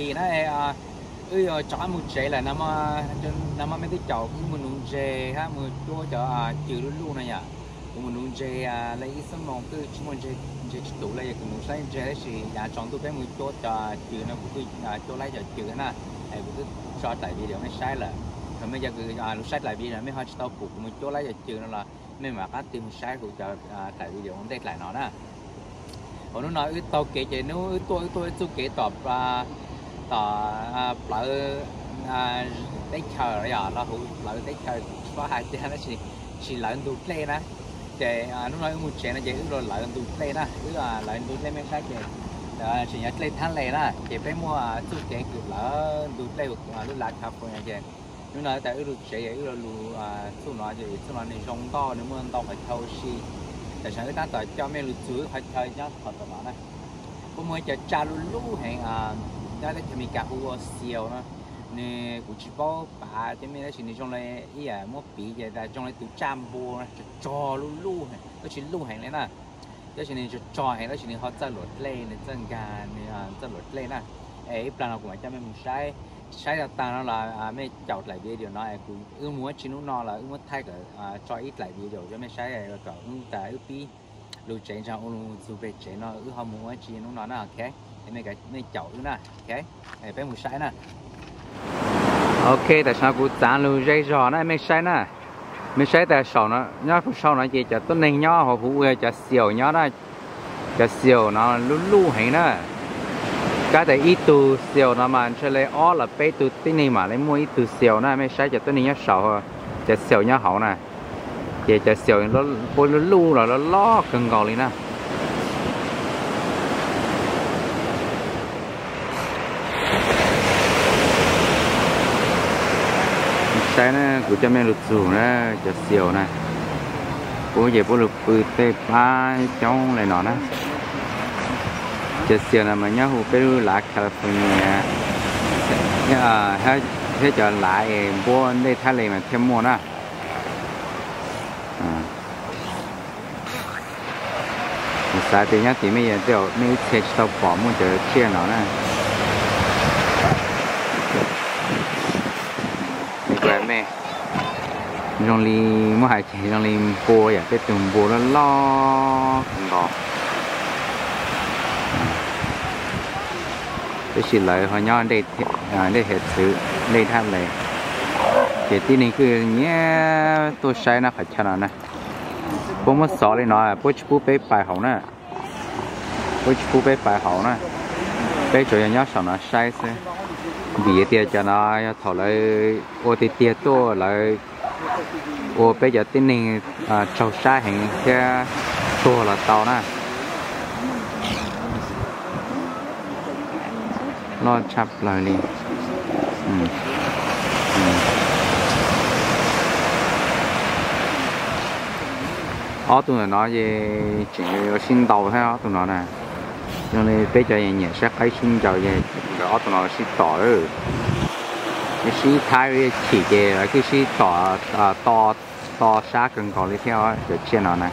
Li na, wb yuav rov qab mus tsev lawm. Nag hmo mej twb caum kuv mus nuv ntseg hab mus cuab cov cw luj luj no yom. Kuv mus nuv ntseg le ib xuab moos twb tsis muaj ntseg tsis tus le, yog kuv nuv saib ntseg tab sis yav tsaus ntuj peb mus cuab cov cw no kuv twb cuab laib cov cw na, es kuv twb tso dlaim video mej saib lawm. Thaum mej yog kws lug saib dlaim video mej ho tsis tau pum kuv mus cuab laib cov cw no los mej mam qab tig mus saib kuv cov dlaim video ua ntej dlaim no na. Ua hnub no wb taug kev ces hnub wb tuaj wb tuaj wb txuj kev tom, tom plawv teb chaws los yog los huv plawv teb chaws tsis paub hais tias tab sis tsis lawv ntug dlej na. Ces hnub no wb mus tsev no ces wb los lawv ntug dlej na, wb lawv ntug dlej mej saib ces tseem yog dlej thab les na, ces peb muaj txuj kev kws lawv ntug dlej lub lav California ces hnub no tas wb lug tsev es wb lug txuj no ces txuj no nws zoo ntau, nws muaj ntau qhov chaw ua si. Tam sim no wb tab tom coj mej lug txug wb qhov chaw nyob qhov tom no na. Puab muaj ib cov tsaj luj luj heev nyob teb chaws Amelikas hu ua seals no. Nws kuv tsis paub pav cov mej tab sis nws zoo le ib yam muab piv ces tas zoo le tus tsaj npua no, tsov tsov luj luj, tab sis luj heev le na. Tab sis nws tsov tsov heev tab sis nws ho txawj luam dlej, nws txawj nkag, nws txawj luam dlej na. Es ib plag no kuv mam coj mej mus saib, saib tau tag no los mej caum dlaim video no es kuv wb mus ua tsi hnub no los wb muab thaij kom tso ib dlaim video rau mej saib kom hnub tas wb pib lug tsev ntag, ua lug txug peg tsev no wb ho mus ua tsi hnub no na, ok. Es mej caum wb na, ok. Peb mus saib na. Ok, tam sim no kuv txav lug zej zog na, mej saib na. Mej saib tas saum no, nyob pem saum no ces cov tuab neeg nyob hauv huv ua cov seals nyob na. Cov seals no luj luj heev na. Kab tas ib tug seals no mas ntshe le ob los peb tug tib neeg mam le muaj ib tug seals na. Mej saib cov tuab neeg nyob saum, cov seals nyob hauv na. Ces cov seals puab luj luj los loj loj kawg nkaus li na. Saib na, kuv coj mej lug txug na, cov seals na. Puab ces puab lug pw tej pab coob le no na. Cov seals no mas nyob huv peb lub lav California thiab cov lav es npuab ntej thab les mas thiaj muaj na. Kuv xav tias nyob tim mej yog tej mej ib txhia tsis tau pom muaj cov tsiaj no na. Mej zoo li muab hais ces zoo li npua yom, tej tug npua loj loj kawg nkaus. Tab sis lawv ho nyob ntej hiav txwv, ntej thab les, ces tib neeg kuj nyiam tuaj saib na qhov chaw no na. Puab muab xov li no, puab tsis pub peb pais hauv na. Puab tsis pub peb pais hauv na. Peb tsuas yog nyob saum no saib xwb. Vim tias cov no yog thaum lawv ua tiag tiag tuaj lawv ua peb cov tib neeg raug sab heev thiab tuag los tau na. Loj tshaj plaws li. Ob tug ntawm no ces tseem ua sib ntaus thiab ob tug no na. Zoo li peb cov nyiam saib qaib sib ncaws ces nkawd ob tug no sib tom lawm. Sib thab chim ces lawv kuj sib tom, to, to sab kawg nkaus li thiab cov tsiaj no na.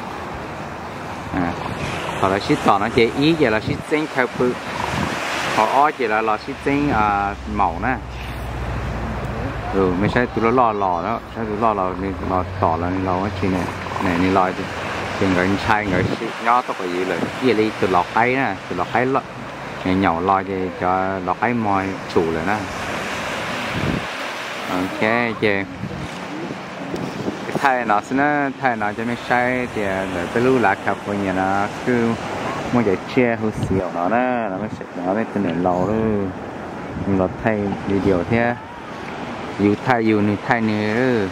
Thaum lawv sib tom no ces ib ces lawv sib txeeb chaw pw, ho ob ces lawv los sib txeeb maum na. Mej saib tus loj loj los, saib tus loj los nws los tom los nws los ua tsi ne, nws los ces nkawd ntshai nkawd nyob tuaj quav yws lawm, ib yam li tus lau qaib na, tus lau qaib nyaum los ces cov lau qaib mog tsum lawm na. Ok, ces thaij no xwb na, thaij no coj mej saib tias ntawm peb lub lav California no kuj muaj cov tsiaj hu xi aum no na, mej tus niam laus nws los thaij video thiab, yus thaij yus nws thaij nws.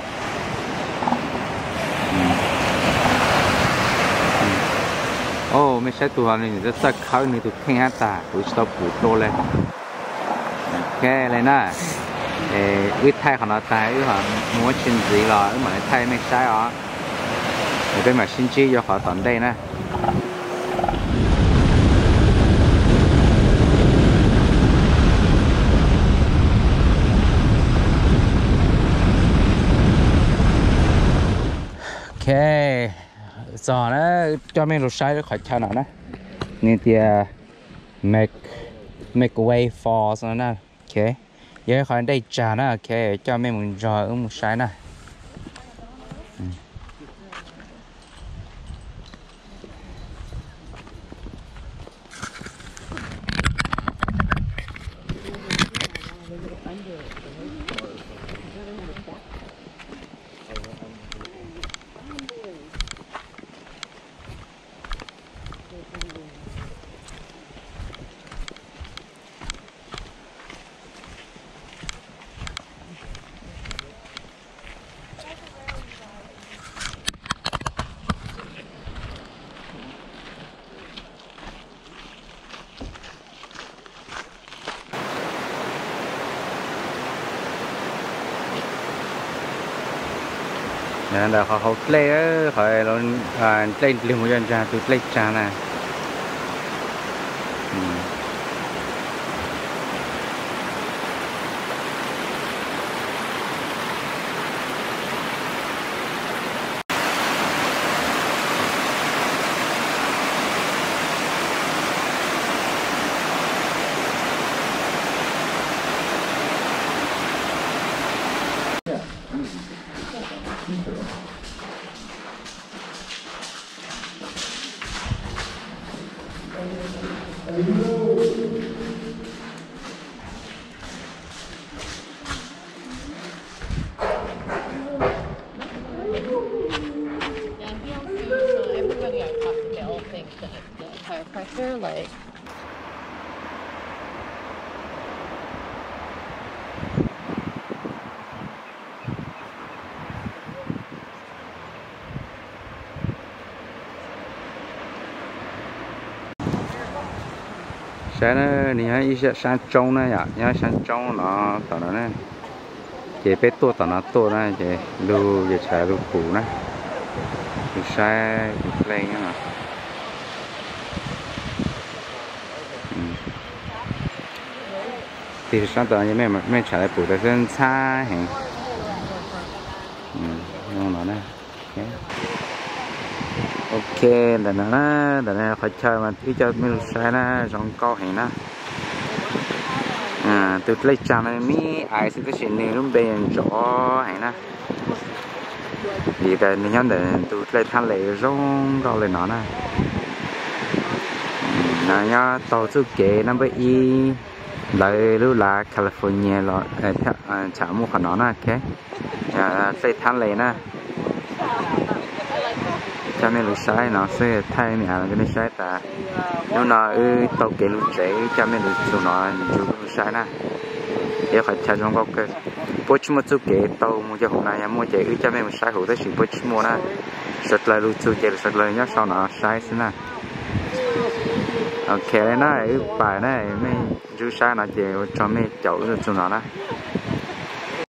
Mej saib tus ho nws txawj khawb nws tus kheej hab tas, kuv tsis tau pum dlua le. Ok le na, wb thaij qhov no tag wb ho mus ua tsi ntxiv los wb mam li thaij mej saib os. Es peb mam sib ntsib rau qhov tom ntej na. Ok, txog na, coj mej lug saib qhov chaw no na. Nws tias Mc, McWay Falls no na. Yog ib qhov dej tsag na, ok, coj mej mus nrog wb mus saib na. Ntawm qhov hauv dlej, qhov dlej ntws mus yog ntag tus dlej tsag na. Yeah, he also, uh, everybody I talk to, they all think that the chiropractor, like, saib na, nws nyob ib sab tsoob na yom, nyob sab tsoob no tom no na. Ces peb tuaj tom no tuaj na, ces lug ces tshav lug pum na, lug saib tus dlej no. Tig sab tom no mej tshav lug pum tas xwb ntxhab heev. No na. Ok, ntawm no na, ntawm no qhov chaw mas wb coj mej lug saib na, zoo nkauj heev na. Tus dlej tsag no me me xwb tab sis nws lub npe ntxov heev na. Vim tas nws nyob ntawm tus dlej thab les zoo nkauj li no na. No nyob taug txuj kev number ib ntawd lub lav California los tsham muaj qhov no na, ok. Dlej thab les na. Coj mej lug saib no xwb, thaij me me los rau mej saib tas hnub no wb taug kev lug tsev, wb coj mej lug txug no nrug mej lug saib na. Ib qhov chaw zoo nkauj kawg. Puab tsis muaj txuj kev taug mus yog huv no, yog muaj ces wb coj mej mus saib huv tab sis puab tsis muaj na. Suav dlawg lug txug ces suav dlawg nyob sau no saib xwb na. Ok li na, wb pais na, mej nrug saib no ces ua tsaug mej caum wb lug txug no na.